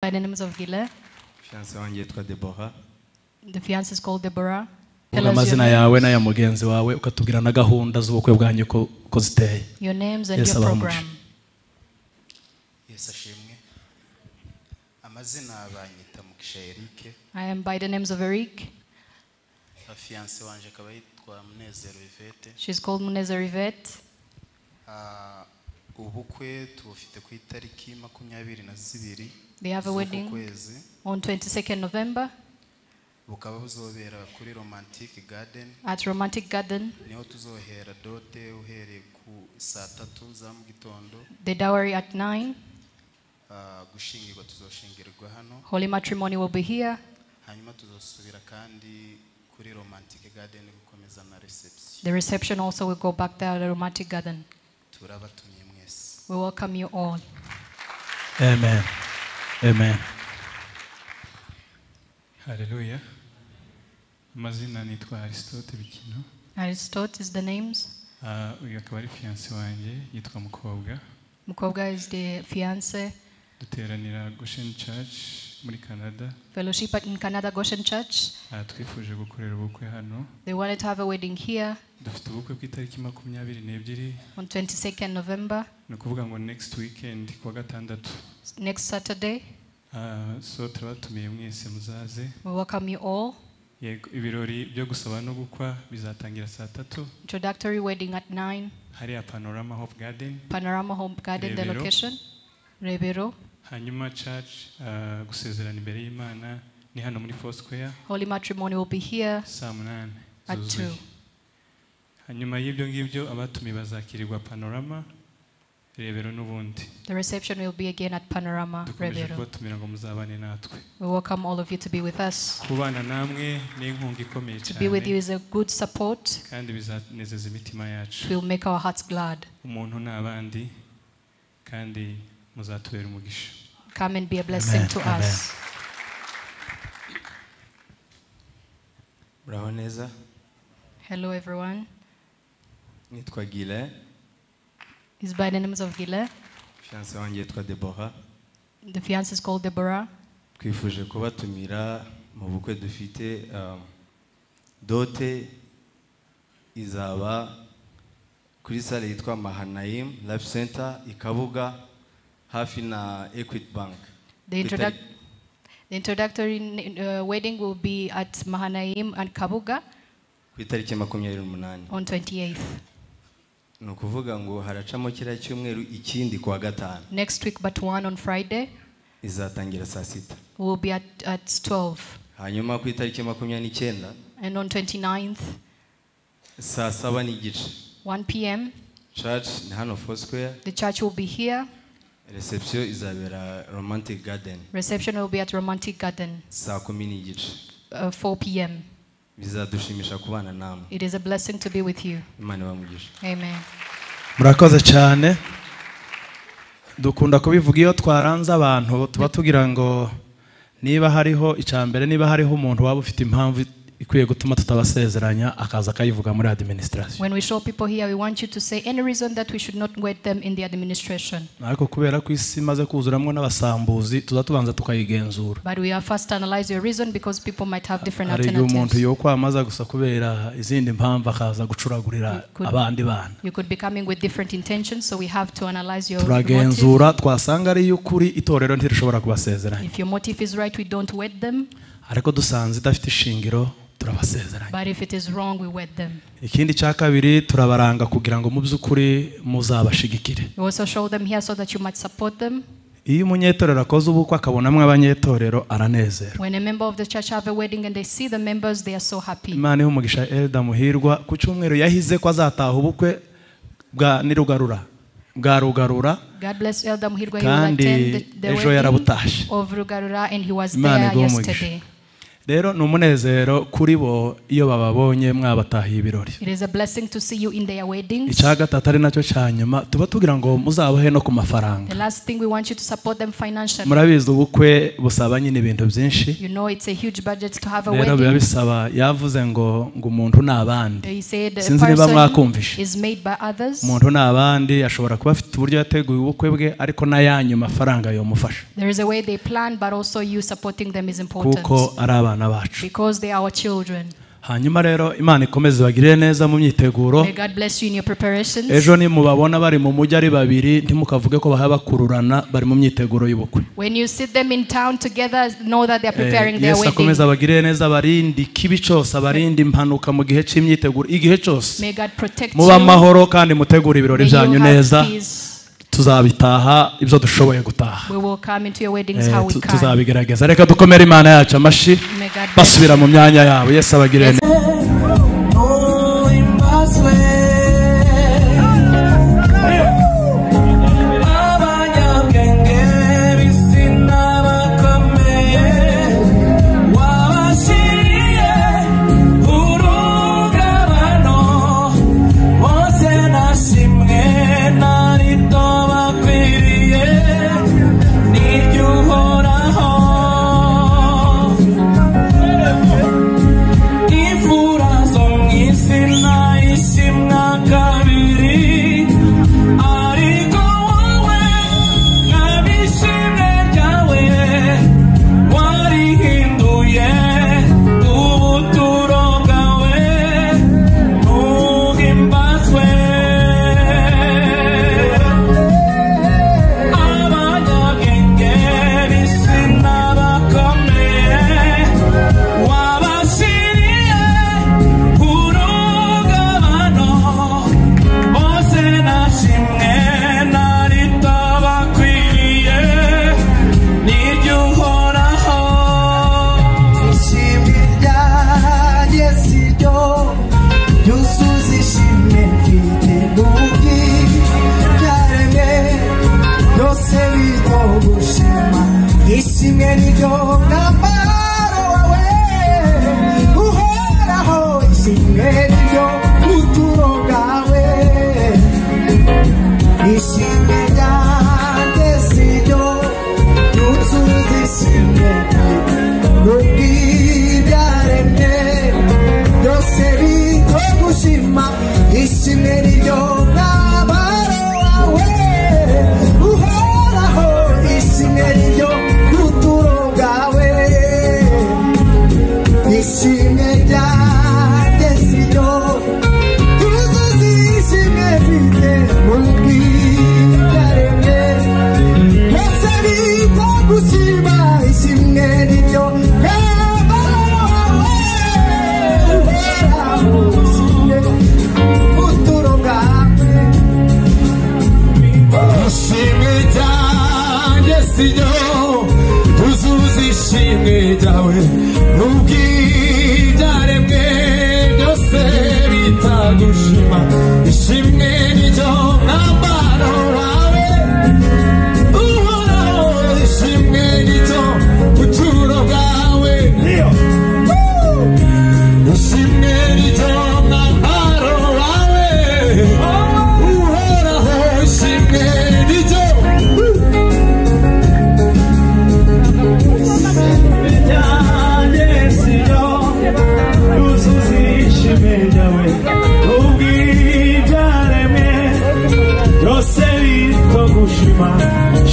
By the names of Gile. Fiancé wanjye yitwa Deborah. The fiance is called Deborah. Tell Vuga us your amazina yawe names, n'aya mugenzi wawe, ukatubwira na gahunda z'ubukwe bwanyu ko ziteye. your names and Yes, your abaha program. umugisha. Yesu ashimwe. Amazina banyita Mugisha Eric. I am by the names of Eric. Fiancé wanjye akaba yitwa Munezero Yvette. She's called Munezero Yvette. Ah, ubukwe tubufite ku itariki 22 They have a z'uku wedding kwezi, on 22nd November bukaba buzobera kuri Romantic Garden. At Romantic Garden. Niho tuzohera dote uhereye ku saa 3 za mu gitondo. The dowry at 9. Ah, gushingirwa tuzoshingirwa hano. Holy matrimony will be here. Hanyuma tuzosubira kandi kuri Romantic Garden gukomeza na reception. The reception also will go back there at the Romantic Garden. Turabatumiye mwese. We welcome you all. Amen. Amen. Haleluya. Amazina nitwa Aristote Bikino. Aristote is the names. Ah, uyu akaba ari fiancé wanjye, yitwa Mukobwa. Mukobwa is the fiance. Duteranira Goshen Church muri Canada. Fellowship in Canada, Goshen Church. Ah, twifuje gukorera ubukwe hano. They wanted to have a wedding here Dufite ubukwe bw'itariki 22. On 22nd November. Ni ukuvuga ngo next weekend, kuwa gatandatu. Next Saturday. Ah, so turabatumiye mwese, muzaze. We welcome you all. Yego, ibirori byo gusaba no gukwa bizatangira saa 3. Introductory wedding at 9. Hariya Panorama Hope Garden. Panorama Hope Garden, the Rebero. Location. Rebero. Hanyuma church, gusezerana imbere y'Imana ni hano muri Foursquare. Holy matrimony will be here Saa 8 at zuzuye. 2. Hanyuma y'ibyo ngibyo, abatumiwe bazakirirwa Panorama Rebero n'ubundi. The reception will be again at Panorama Dukomeje Rebero. kubatumira ngo muzabane natwe. We welcome all of you to be with us. Kubana namwe ni inkunga ikomeye To be with you cyane is a good support. kandi bizanezeza imitima yacu. It will make our hearts glad. Umuntu n'abandi, kandi muzatubera umugisha. Come and be a blessing Amen. To Amen. us. Muraho neza. Hello, everyone. Nitwa Gile. He's by the names of Gile. Fiancé wanjye yitwa Deborah. The fiance is called Deborah. Twifuje kubatumira mu bukwe dufite. Dote izaba kuri salle yitwa Mahanaim Life Center i Kabuga, hafi na Equity Bank. The introductory wedding will be at Mahanaim and Kabuga Ku itariki 28. On 28th. Ni ukuvuga ngo haracamo kiriya cyumweru, ikindi kuwa gatanu. Next week, but one on Friday, Izatangira saa 6. Will be at 12. Hanyuma ku itariki 29, And on 29th, saa 7:30, 1 p.m., church ni hano Foursquare. The church will be here. Reception izabera Romantic Garden. Reception will be at Romantic Garden, Saa 10:30. 4 p.m. Bizadushimisha kubana namwe. It is a blessing to be with you. Imana ibamugisha. Amen. Murakoze cyane. Dukunda kubivuga iyo twaranze abantu, tuba tugira ngo niba hariho icya mbere, niba hariho umuntu waba ufite impamvu ikwiye gutuma tutabasezeranya, akaza akayivuga muri administration. When we show people here, we want you to say any reason that we should not wed them in the administration. Ariko kubera ko isi imaze kuzuramwo n'abasambuzi, tuza tubanza tukayigenzura. But we are first to analyze your reason because people might have different Hari igihe umuntu alternatives. yokwamaza gusa kubera izindi mpamvu, akaza gucuragurira abandi bana. You could be coming with different intentions, so we have to analyze your motive. Turagenzura, twasanga ari iy'ukuri, itorero ntirishobora kubasezeranya. If your motive is right, we don't wed them. Ariko dusanze idafite ishingiro, turabasezeranya. But if it is wrong, we wed them. Ikindi cya kabiri, turabaranga kugira ngo mu by'ukuri muzabashigikire. We also show them here so that you might support them. Iyo umunyetorero akoze ubukwe akabonamo abanyetorero, aranezerwa. When a member of the church have a wedding and they see the members, they are so happy. Imana ihe umugisha Elder Muhirwa, ku cyumweru yahize ko azataha ubukwe bwa nirugarura bwa Rugarura. God bless Elder Muhirwa. He will Kandi attend the ejo wedding yarabutashye. Of Rugarura and he was Imana there iguhe umugisha. yesterday. Rero ni umunezero kuri bo iyo bababonye mwabatahiye ibirori. It is a blessing to see you in their weddings. Icya gatatu ari nacyo cya nyuma, tuba tugira ngo muzabahe no ku mafaranga. The last thing, we want you to support them financially. Murabizi ubukwe busaba nyine ibintu byinshi. You know it's a huge budget to have a Rero biba wedding. bisaba, yavuze ngo umuntu ni abandi. He said a Sinzi niba person mwakumvishe. is made by others. Umuntu ni abandi, ashobora kuba afite uburyo yateguye ubukwe bwe, ariko n'ayanyu mafaranga yomufasha. There is a way they plan, but also you supporting them is important. Kuko ari abana bacu. Because they are our children. Hanyuma rero Imana ikomeze ibagirire neza mu myiteguro. May God bless you in your preparations. Ejo nimubabona bari mu mujyi ari babiri, ntimukavuge ko bahaba bakururana, bari mu myiteguro y'ubukwe. When you see them in town together, know that they are preparing their Yesu wedding. akomeze abagirire neza, abarinde ikibi cyose, abarinde impanuka mu gihe cy'imyiteguro, igihe cyose. May God protect Mube you. amahoro kandi mutegure ibirori May you byanyu have neza. peace. Tuzabitaha ibyo dushoboye gutaha. We will come into your weddings how we can. Tuzabigerageza. Reka dukomere Imana yacu amashyi, May God bless basubira mu myanya yabo. Yesu abagirire neza.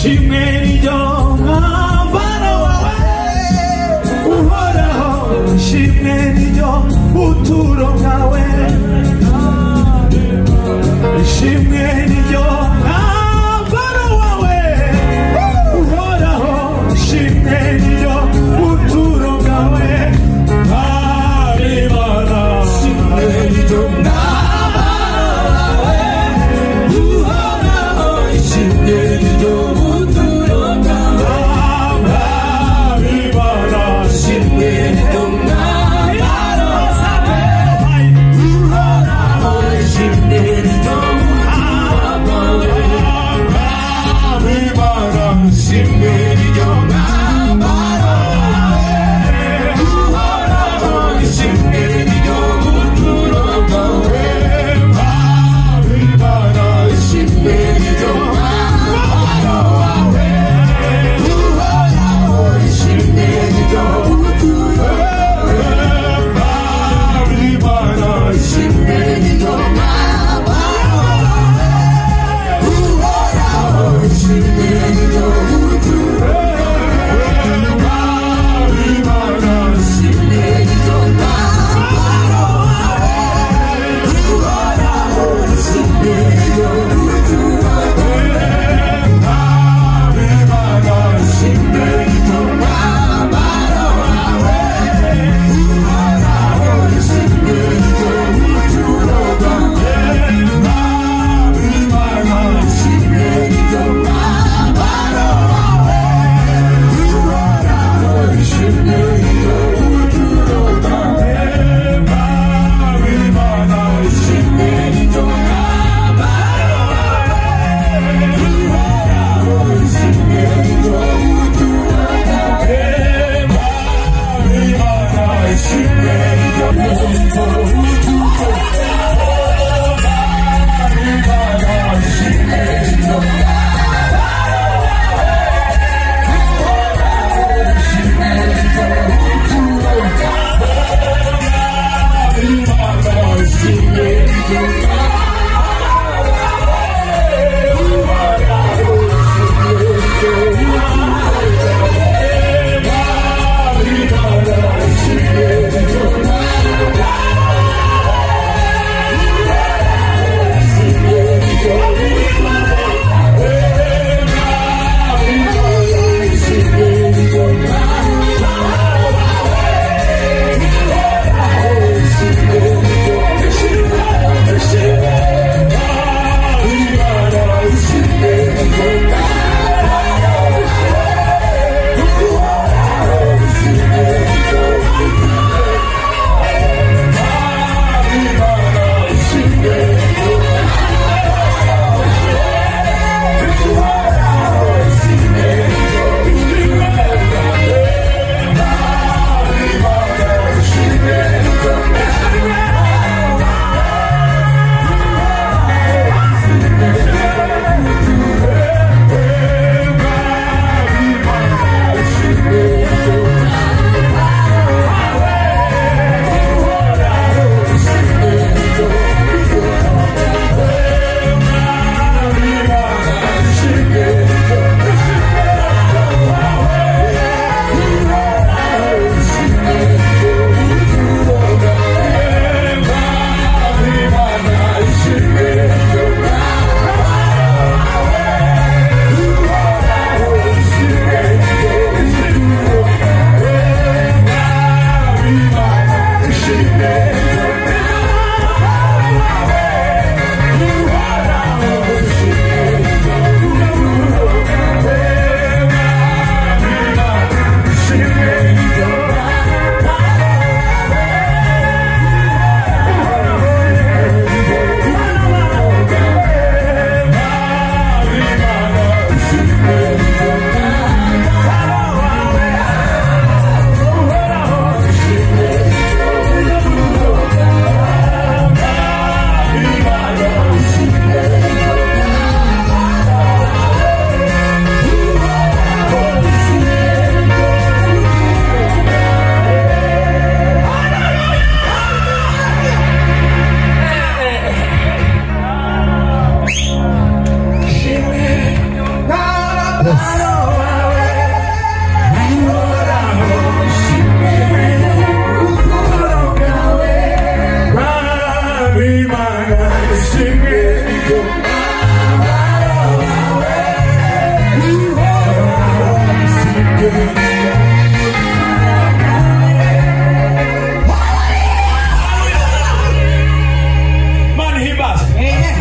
Shimmy, Amen.